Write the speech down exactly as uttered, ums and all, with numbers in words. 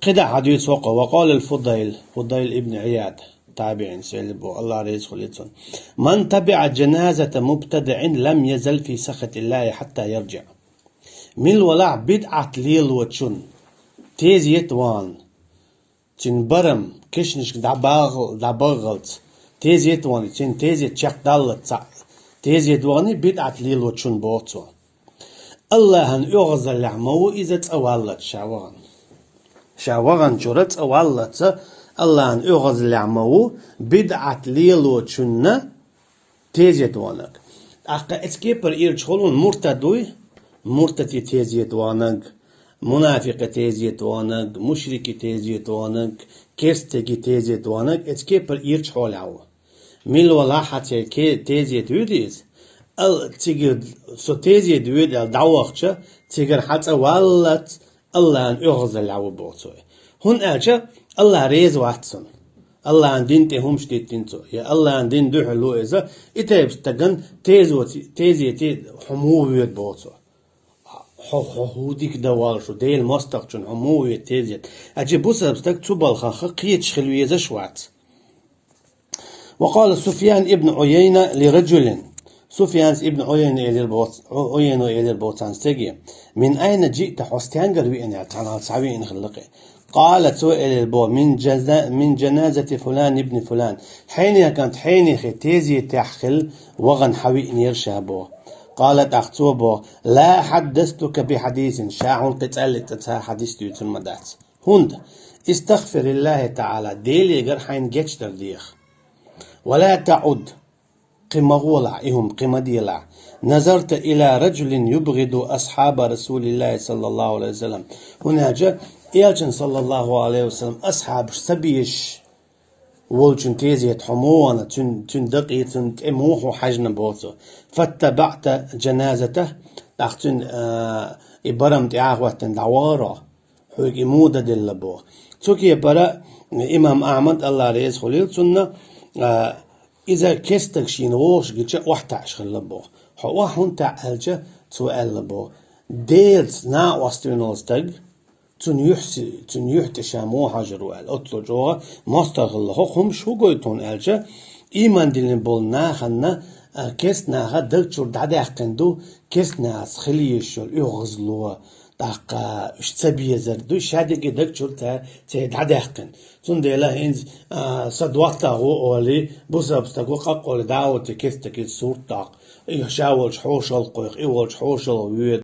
КхидӀа хьадуьйцу хӀокхо: وقال الفضيل, Фудайл ибн Ӏияд, табиӀин, сели бо, Аллах реза хуьлийла цунна: من تبع جنازة مبتدع لم يزل في سخط الله حتى يرجع. Мила валахь бидӀат лелочун тезет вахана, цуьнан барам кешнашка дӀабагӀал-, дӀабагӀалц, тезет вахана, цуьнан тезет чекхдаллалц цхьаъ, тезет вахана бидӀат лелочун боху цо. Аллахьан оьгӀазаллехь ма ву иза цӀа валлалц ша вахана. Ша ваханчуьра цӀа валлалц Аллахьан оьгӀазаллехь ма ву бидӀат лелочунна тезет ваханарг. ТӀаккха эцу кепара ирча хӀун муртад вуй? Муртади тезет ваханарг, мунафикъи тезет ваханарг, мушрики тезет ваханарг, керстеги тезет ваханарг эцу кепара ирча хьолехь ву. Мила валахь хьан церан ке-, тезет вуьйда иза? Ал-, цигара со тезет вуьйда аьлла дӀавахча, цигара хьан цӀа валлалц Аллахьан оьгӀазаллехь ву боху цо. ХӀунда аьлча Аллах реза вац цунна. Аллахьан дин тӀе хӀумаш диттина цо. Я Аллахьан дин дуьхьал лу иза, и тайпа стаган тезо-, тезете хьо муха воьду боху цо. Хьо, хьо хӀун дика дан воллу шу, Делан мостагӀчун хьо муха воьду тезет. Аьлча бусалба стаг цу балхах кхеташ хила везаш вац. وقال سفيان بن عيينة لرجل. Суфьянс ибн Ӏуйайна элира боц-, Ӏу-, Ӏуйайна элира боху цхьана стаге: من أين جئت, хьо стенгара веана аьлла, цхьанхьа схьавеана хилла кхин. قال, цо элира боху: من جزا-, من جنازة فلان ابن فلان. Хьенехан кӀант хьенехе тезетехь хилла вахана схьавеанера ша боху. قال, тӀаккха цо боху: لا حدثتك بحديث, ша хьуна кхин цкъа а цхьа хьадис дуьйцур ма дац. ХӀунда: استغفر لله تعالى, Делегара хьайна гечдар деха. ولا تعد, кхин ма гӀолахь, и хӀума кхин ма делахь. نظرت إلى رجل يبغض أصحاب رسول الله صلى الله عليه وسلم. ХӀунда аьлча Элчан, саллаллаху Ӏалайхи ва саллам, асхьабаш ца безаш волчун тезета хьо муха вахана, цуьнан, цуьнан дакъе, цуьнан тӀе муха хьо хьаьжна боху цо. فاتبعت جنازته, тӀаккха цуьнан, а, и барам тӀе а хӀоттина дӀавахара хьо. Хьоьга и муха дан делла боху. Цу кепара имам Ахьмад, Аллах реза хуьлийла цунна, а, иза керстаг шена вогӀуш гича охьатаьӀаш хилла боху. Хьо охьа хӀунда таьӀна аьлча, цо аьлла боху: Делаца накъост вина волу стаг, цуьнан юьхь си-, цуьнан юьхь тӀе ша муха хьажар ву аьлла. Оццул чӀогӀа мостагӀа хилла. ХӀокху хӀумаш хӀун гойту хьуна аьлча, ийман диллина болу нахана, а, керст наха даг чуьра дӀадаьккхина ду, керст нахаца хила езаш йолу оьгӀазло, тӀаккха уьш ца безар ду, шадерриге даг чуьра ца, церан дӀадаьккхина. Цундела хӀинца, а, сан доттагӀа ву олий, бусалба стаг ву, къакъ олий, дӀа а ву те, керстаге сурт даккха. И ша волчу хьошалгӀа кхойкху, и волчу хьошалгӀа воьду.